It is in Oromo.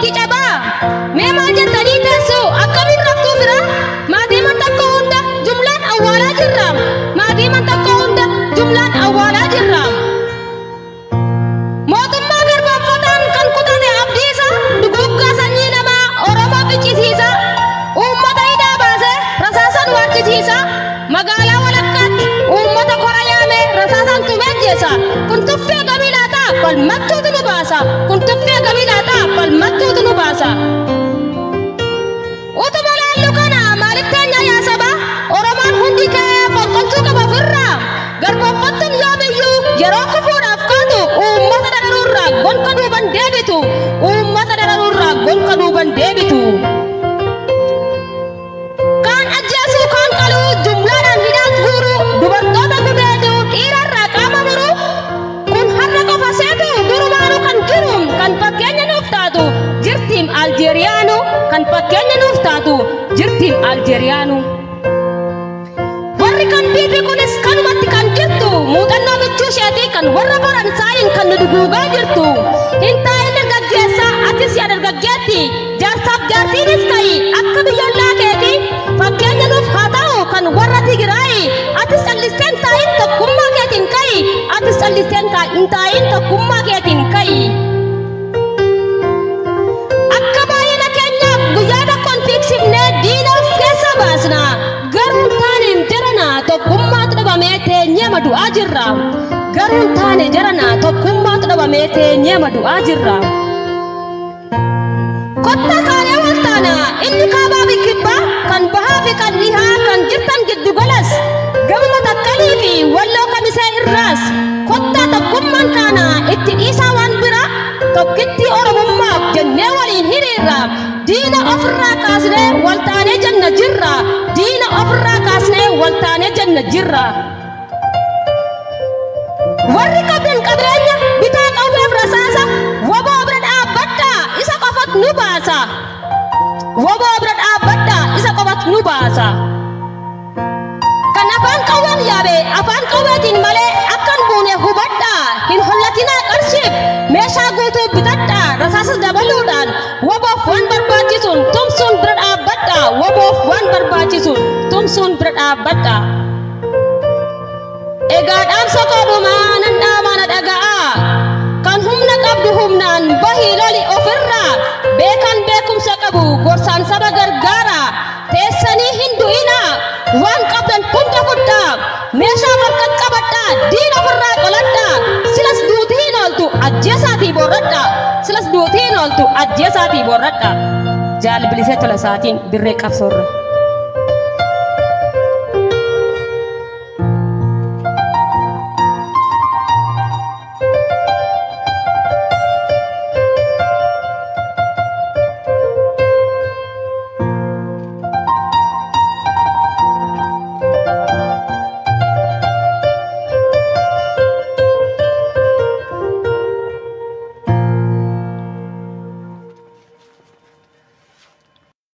Oromootti cabaa. Mee maal jettanii teessu akkamiin raftuu fira? Maatii man tokko hunda jumlaan awwaalaa jirra. Maatii man tokko hunda jumlaan awwaalaa jirra. Mootummaa garbaanfataan kan kutate abdiisa duguuggaa sanyii namaa Oromoo ficcisiisa. Uummata hidhaa baasee rasaasaan waarchisiisa. Magaalaa walakkaatti uummata kora yaamee rasaasaan tumee ajjeesa. Kun tuffee gamii laata? Falmattuutu nu baasa. Kun tuffee gamii laata? Falmattuutu nu baasa. Utuma laallu kana maaliif teenya yaa saba? Oromoon hundi ka'ee fonqolchuu qaba ofirraa. Garboonfattuun yoomiyyuu yeroo kufuudhaaf kaatu uummata dararuurraa gonka duuban deebitu. Uummata dararuurraa gonka duuban deebitu. Kaan ajjeesuu kaan qaluu jumlaadhaan hidhaas guuruu dubartoota gudeeduu dhiirarraa qaama muruu kun har'a qofa seetu durumaanuu kan jiru kan fakkeenya nuuf taatu jirtiim Aljeeriyaanu kan fakkeenya nuuf taatu jirtiim Aljeeriyaanu. Warri kan biifi kunis kanumatti kan jirtu muuxannoo michuu isheetii kan warra Faransaayiin kan nu duguugaa jirtu. Hin taa'in dargaggeessaa atis yaa dargaggeetti jaarsaaf jaartiinis ka'i akka biyyollaa keetii fakkeenya nuuf haa ta'u kan warra Tigraayi atis callisteen taa'in tokkummaa keetiin ka'i atis callisteen hin taa'in tokkummaa keetiin ka'i. Akka baay'ina keenyaaf guyyaa tokkoon fiigsifnee diina of keessa baasna. Garuu hin taane jarana tokkummaatu dhabamee teenyee du'aa jirra. Garuu hin taane jarana tokkummaatu dhabamee teenyee du'aa jirra. Kottaa kaanee wal taana inni kaabaa fi kibbaa kan bahaa fi kan dhihaa kan jirtan giddu galas gama takkalii fi walloo kamisee irraas kottaa tokkummaan kaana itti dhiisaa waan bira tokkitti Oromummaaf jennee waliin hiriirra. Diina ofirraa kaasnee wal taanee jenna jirra. Diina ofirraa kaasnee wal taanee jenna jirra. Warri qabdan qabeenya bitaa qawweef rasaasa waboo bira dhaabbadhaa isa qofatu nu baasa. Waboo bira dhaabbadhaa isa qofatu nu baasa. Kan afaan qawween yaabe afaan qawweetiin malee akkan buune hubadhaa hin hollatinaa qarshiif meeshaa guutuu bitadhaa rasaasa dabaluudhaan waboof waan barbaachisuun tumsuun bira dhaabbadhaa waboof waan barbaachisuun tumsuun bira dhaabbadhaa. Egaa dhaamsa koodhumaa nan dhaamaa na dhaga'a. Kan humna qabdu humnaan bahii loli ofirraa beekan beekumsa qabu gorsaan saba gargaara. Teessanii hin du'inaa waan qabdan hunda fudhaa meeshaa harka qabadhaa diina ofirraa qoladhaa silas duutii hin ooltu ajjeesaatii boorradhaa silas duutii hin ooltu ajjeesaatii boorradhaa. Jaalbilisee tola isaatiin dirree qabsoorra.